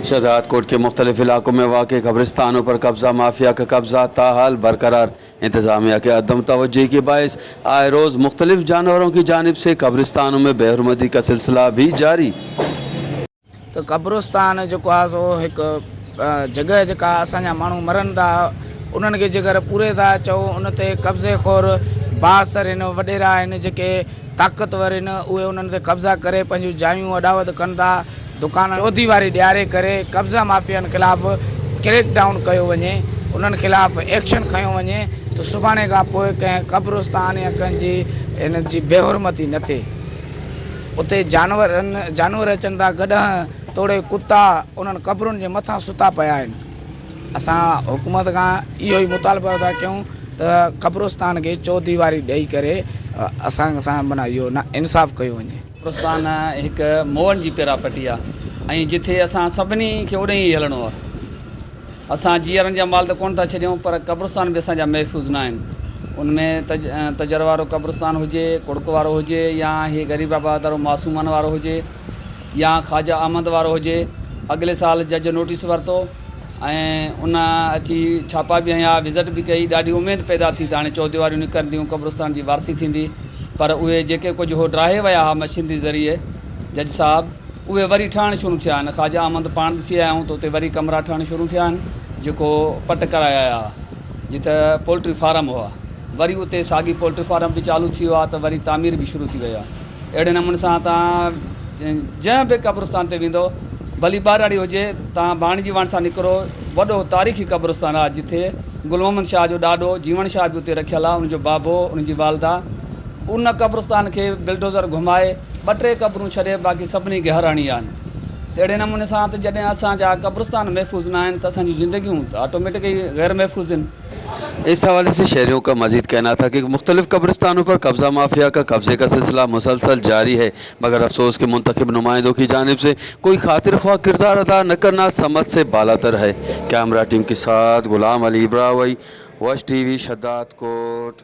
शहजादकोट के मुख्तलिफ इलाकों में वाक़ कब्रिस्तानों पर कब्ज़ा माफिया का कब्ज़ा ताहाल बरकरार। इंतज़ामिया के अदम तवज्जो के बायस आए रोज़ मुख्तलिफ जानवरों की जानिब से कब्रिस्तानों में बेहुरमती का सिलसिला भी जारी। त क़ब्रिस्तान जेको आहे सो हिकु जॻह जेका असांजा माण्हू मरनि था, उन्हनि खे जेकर पूरे था चओ, उन ते कब्ज़े खोर बासर आहिनि, वॾेरा आहिनि, जेके ताक़तवर आहिनि, उहे उन्हनि ते कब्ज़ा करे पंहिंजूं जायूं अॾावत कनि था, दुकान चौदीवारी ॾियारे करे। कब्ज़ा माफियनि ख़िलाफ़ क्रैक डाउन कयो वञे, उन्हनि ख़िलाफ़ एक्शन खयो वञे त सुभाणे खां पोइ कंहिं क़ब्रिस्तान या कंहिंजी हिन जी बेहुरमती न थिए। उते जानवर जानवर अचनि था, गॾह तोड़े कुता उन्हनि क़बरुनि जे मथां सुता पिया आहिनि। असां हुकूमत खां इहो ई मुतालबो था कयूं त क़ब्रिस्तान खे चौदीवारी ॾेई करे असां सां माना इहो न इंसाफ़ कयो वञे। कब्रिस्तान हिकु मोहन जी प्रॉपर्टी आहे ऐं जिथे असां सभिनी खे ओॾे ई हलणो आहे। असां जीअरनि जा माल त कोन था छॾियूं, पर कब्रिस्तान बि असांजा महफ़ूज़ न आहिनि। उन में तजर वारो कब्रिस्तान हुजे, कुड़क वारो हुजे, या हे ग़रीब आबाद वारो मासूमनि वारो हुजे, या ख़्वाजा अहमद वारो हुजे। अॻिले साल जज नोटिस वरितो ऐं उन अची छापा बि हयां, विज़िट बि कई। ॾाढी उमेद पैदा थी त हाणे चौदीवारियूं निकिरंदियूं, कब्रिस्तान जी वारसी थींदी, पर उहे जेके कुझु हो ड्राहे विया हुआ मशीनरी ज़रिए जज साहब, उहे वरी ठहणु शुरू थिया आहिनि। ख़्वाजा अहमद पाण ॾिसी आया आहियूं त उते वरी कमरा ठहणु शुरू थिया आहिनि, जेको पट कराया आया जिते पोल्ट्री फार्म हुआ, वरी उते साॻी पोल्ट्री फार्म बि चालू थी वियो आहे त वरी तामीर बि शुरू थी वई आहे। अहिड़े नमूने सां तव्हां जंहिं बि कब्रिस्तान ते वेंदो, भली ॿारहाड़ी हुजे, तव्हां बाणी जी वाण सां निकिरो, वॾो तारीख़ी कब्रिस्तान आहे, जिथे गुल मोहम्मद शाह जो ॾाॾो जीवण शाह बि उते रखियलु आहे, उनजो बाबो, उनजी वालदा। उन कब्रिस्तान खे बिलडोज़र घुमाए ॿ टे क़बरूं छॾे बाक़ी सभिनी खे हर हणी आहिनि। त अहिड़े नमूने सां त जॾहिं असांजा कब्रिस्तान महफ़ूज़ न आहिनि त असांजी ज़िंदगियूं त ऑटोमेटिक ग़ैर महफ़ूज़ आहिनि। इस हवाले से शहरियों का मजीद कहना था कि मुख्तलिफ कब्रिस्तानों पर कब्ज़ा माफिया का कब्ज़े का सिलसिला मुसलसल जारी है, मगर अफसोस के मुंतखब नुमाइंदों की जानिब से कोई खातिर ख्वाह किरदार अदा न करना समझ से बालातर है। कैमरा टीम के साथ गुलाम अली इब्रावई, वश टीवी, शद्दाद कोट।